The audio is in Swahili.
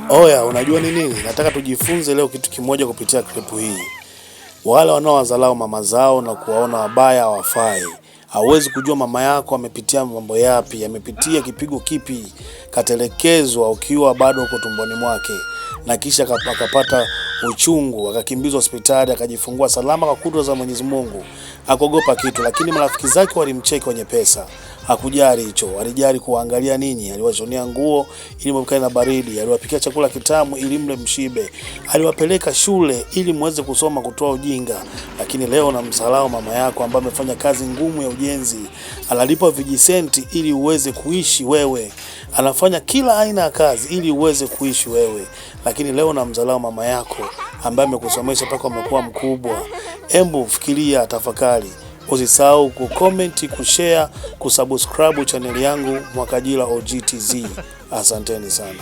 Oya, unajua ni nini? Nataka tujifunze leo kitu kimoja kupitia klipu hii. Wale wanaowadharau mama zao na kuwaona wabaya hawafai. Hauwezi kujua mama yako amepitia mambo yapi, amepitia kipigo kipi, katelekezwa ukiwa bado uko tumboni mwake, na kisha akapata uchungu, akakimbizwa hospitali, akajifungua salama kwa kudra za Mwenyezi Mungu. Hakuogopa kitu, lakini marafiki zake walimcheki wenye pesa. Hakujali hicho, alijali kuwaangalia ninyi. Aliwashonea nguo ili mwepukane na baridi, aliwapikia chakula kitamu ili mle mshibe, aliwapeleka shule ili muweze kusoma, kutoa ujinga. Lakini leo namdharau mama yako ambaye amefanya kazi ngumu ya ujenzi, analipwa vijisenti ili uweze kuishi wewe, anafanya kila aina ya kazi ili uweze kuishi wewe. Lakini leo namdharau mama yako ambaye amekusomesha mpaka umekuwa mkubwa. Embu fikiria, tafakari. Usisahau kucomment, kushare, kusubscribe chaneli yangu Mwakajila OGTZ. Asanteni sana.